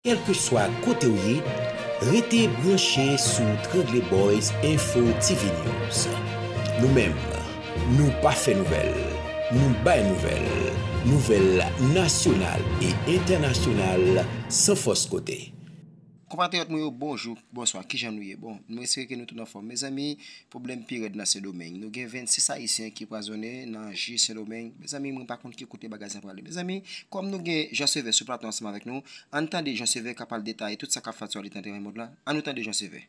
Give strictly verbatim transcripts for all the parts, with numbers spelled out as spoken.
Kèlkeswa kote w ye, rete branche sou Trangle Boys Info T V News. Nou menm, nou pa fè nouvèl, nou bay nouvèl. Nouvèl nasyonal e entènasyonal san fòs kote. Konpatriyòt mwen yo, bonjou, bonswa, kijan nou ye? Bon, nou espere ke nou tout anfòm. Mezanmi, pwoblèm pi rèd nan Sendomeng. Nou gen vennsis Ayisyen ki pwazonnen nan ji Sendomeng. Mezanmi, mwen pa konn ki kote bagay sa prale. Mezanmi, kòm nou gen Jean Sevè sou plato ansanm avèk nou, ann tande Jean Sevè k ap al detaye tout sa k ap fèt sou alitè nan teren mond lan. Ann nou tande Jean Sevè.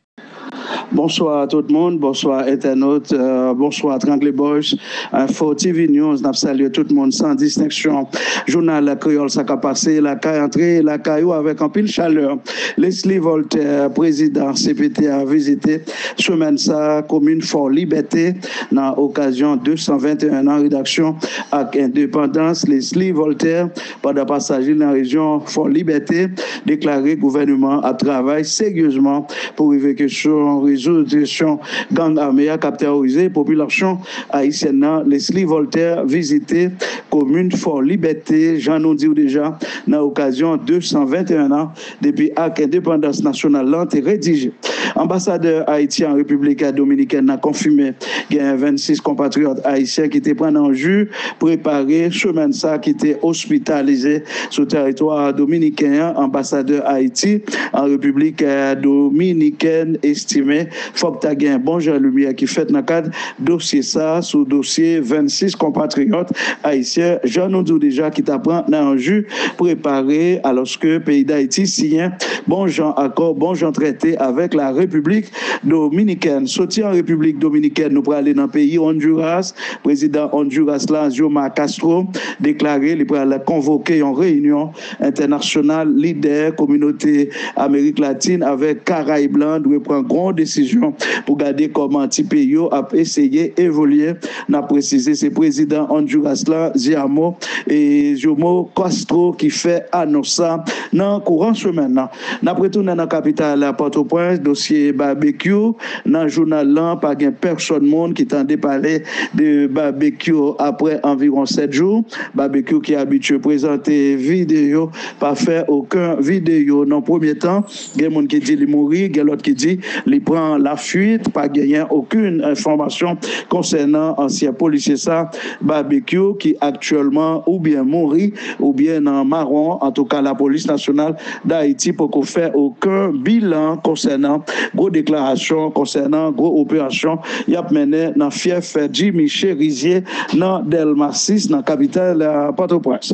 Bonswa tout moun, bonswa entènot, euh, bonswa Trangle Boys, Info T V News, n ap salye tout moun san distenksyon. Jounal Kreyòl sa k ap pase lakay, antre lakay ou avèk anpil chalè. Leslie Voltaire, prezidan C P T a, vizite semèn sa a komin Fò Libète nan okazyon de san venteyen an redaksyon ak endepandans. Leslie Voltaire, pandan pasaj li nan rejyon Fò Libète, deklare gouvènman an ap travay seryezman pou rive kesyon, rezoud kesyon gang ame a k ap tèworize popilasyon ayisyèn nan. Leslie Voltaire vizite komin Fò Libète, jan nou di w deja, nan okazyon de san venteyen an depi ak endepandans nasyonal lan te redije. Anbasadè Ayiti an Repiblik Dominikèn nan konfime gen vennsis konpatriyòt ayisyen ki te pran nan ji prepare semèn sa ki te ospitalize sou tèritwa dominiken an. Anbasadè Ayiti an Repiblik Dominikèn estime fòk ta gen bon jan limyè ki fèt nan kad dosye sa, sou dosye vennsis konpatriyòt ayisyen, jan nou di w deja, ki ta pran nan yon ji prepare, alòske peyi Dayiti siyen bon jan akò, bon jan trete avèk la Repiblik Dominikèn. Soti an Repiblik Dominikèn, nou prale nan peyi Honduras. Prezidan Honduras la, Xiomara Castro, deklare li pral konvoke yon reyinyon entènasyonal lidè kominote Amerik Latin avèk Karayib lan dwe pran gwo desizyon pou gade kòman ti peyi yo ap eseye evolye. N ap presize se prezidan Honduras lan, Xiamo, e Xiomara Castro, ki fè anons sa nan kouran semèn nan. N ap retounen nan kapital Pòtoprens, dosye babekyou nan jounal lan. Pa gen pèsòn moun ki tande pale de babekyou apre anviwon sèt jou. Babekyou ki abitye prezante videyo pa fè okenn videyo nan premye tan. Gen moun ki di li mouri, gen lòt ki di li pran lafuit. Pa genyen okenn enfòmasyon konsènan ansyen polisye sa, Babekyou, ki aktyèlman oubyen mouri oubyen nan mawon. Antouka, Lapolis Nasyonal Dayiti poko fè okenn bilan konsènan gwo deklarasyon, konsènan gwo operasyon y ap mennen nan fyèf Jimmy Chérizier nan Dèlma sis, nan kapital, eh, Pòtoprens.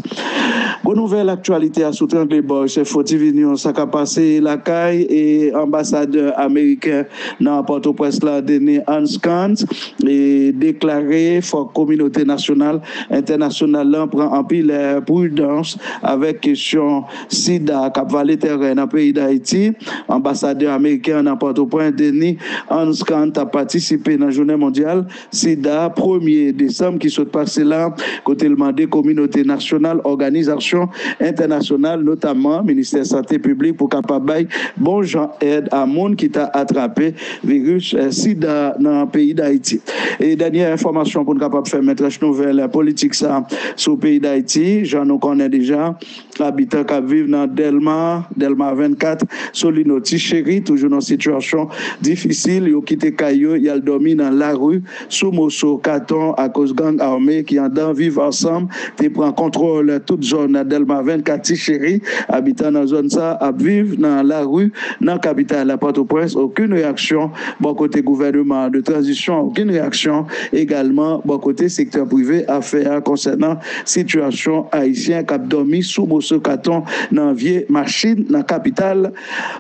Gwo nouvèl aktyalite a sou Trangle Boys, Info T V News, sa k ap pase lakay e anbasadè ameriken nan Pòtoprens la, Denis Hanscant, e deklare fòk kominote nasyonal, entènasyonal lan pran anpil, eh, pridans avèk kesyon sida k ap vale tèren nan peyi Dayiti. Anbasadè ameriken an nan Pòtoprens, Denis Hanscant, ap patisipe nan jounen mondyal sida premye desanm ki sot pase la, kote l mande kominote nasyonal, òganizasyon entènasyonal, notamman Ministè Sante Piblik, pou kapab bay bon jan èd a moun ki ta atrape viris, eh, sida nan peyi Dayiti. E dènyè enfòmasyon pou n kapab fèmen tranch nouvèl politik sa sou peyi Dayiti, jan nou konnen deja, abitan k ap viv nan Dèlma, Dèlma vennkat, Solino, Ti Cheri, toujou nan sitiyasyon difisil. Yo kite kay yo, y al dòmi nan lari, sou moso katon, akoz gang ame ki anndan Viv Ansanm te pran kontwòl tout zòn Dèlma vennkat, Ti Cheri. Abitan nan zòn sa ap viv nan lari nan kapital Pòtoprens. Okenn reyaksyon bò kote gouvèneman de tranzisyon, okenn reyaksyon egalman bò kote sektè prive afè a konsènan sitiyasyon ayisyen k ap dòmi sou moso katon nan vye machin nan kapital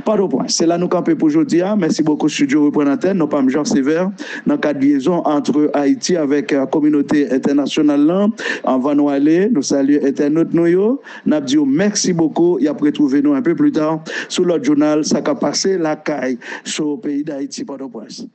Pòtoprens. Se la nou kanpe pou jodi a. Mèsi bokou, estidyo reprann antèn. Non pa m Jean Sévère, nan kad lyezon ant Ayiti avèk, eh, kominote entènasyonal lan. Anvan nou ale, nou salye entènot nou yo. N ap di yo mèsi bokou. Y ap retwouve nou un peu plus tard sou lòt jounal, Sa k ap pase lakay, sou peyi Dayiti, Pòtoprens.